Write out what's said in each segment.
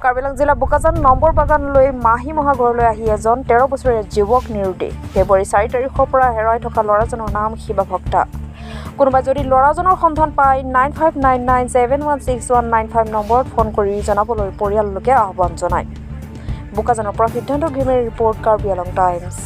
কাৰ্বি আংলং জিলা বোকাজান নম্বৰ বাগানলৈ মাহী মহাঘৰলৈ আহি এজন 13 বছৰীয়া যুৱক নিৰুদ্দেশ। ফেব্ৰুৱাৰী 4 তাৰিখৰ পৰা হেৰাই থকা ল'ৰাজনৰ নাম শিৱা ভক্তা। কোনোবাই যদি ল'ৰাজনৰ সন্ধান পায় 9599716195 নম্বৰত ফোন কৰি জনাবলৈ পৰিয়ালৰ লোকে আহ্বান জনায়। বোকাজানৰ পৰা সিদ্ধান্ত ঘিমিৰেৰ ৰিপৰ্ট, কাৰ্বি আংলং টাইমছ।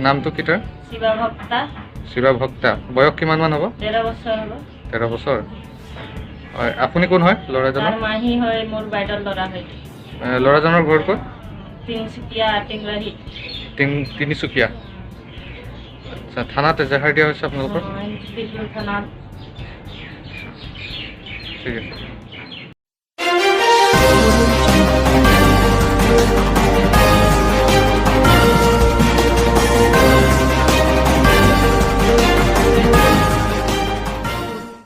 নামটো কি তাৰ? শিৱা ভক্তা। শিৱা ভক্তা। বয়স কিমান মান হ'ব? 13 বছৰ হ'ব। 13 বছৰ। হয়, আপুনি কোন হয় ল'ৰাজনৰ? মাহী হয়, মোৰ বাইদেউৰ ল'ৰা হয়। ল'ৰাজনৰ ঘৰ ক'ত? তিনিচুকীয়া টিংৰাহী। তিনিচুকীয়া। আচ্ছা, থানাত এজাহাৰ দিয়া হৈছে আপোনালোকৰ? থানাত। ঠিক আছে।